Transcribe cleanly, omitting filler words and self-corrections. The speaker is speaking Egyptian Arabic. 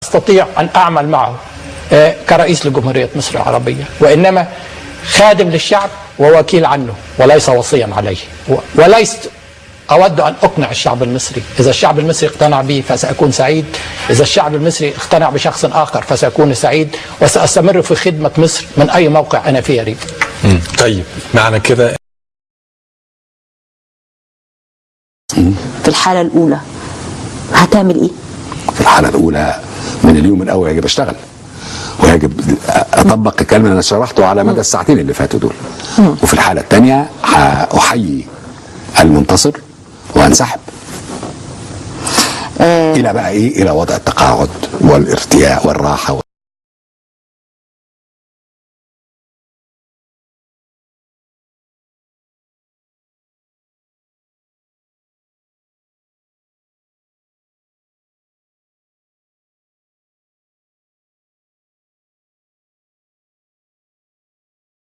أستطيع أن أعمل معه كرئيس لجمهورية مصر العربية، وإنما خادم للشعب ووكيل عنه وليس وصيا عليه. وليس أود أن أقنع الشعب المصري. إذا الشعب المصري اقتنع بي فسأكون سعيد، إذا الشعب المصري اقتنع بشخص آخر فسأكون سعيد، وسأستمر في خدمة مصر من أي موقع أنا فيه يا ريم. طيب معنى كده في الحالة الأولى هتعمل إيه؟ في الحالة الأولى من اليوم الأول يجب أشتغل، ويجب أطبق الكلام اللي أنا شرحته على مدى الساعتين اللي فاتوا دول. وفي الحالة الثانية هأحيي المنتصر وانسحب الى بقى ايه، الى وضع التقاعد والارتياح والراحة.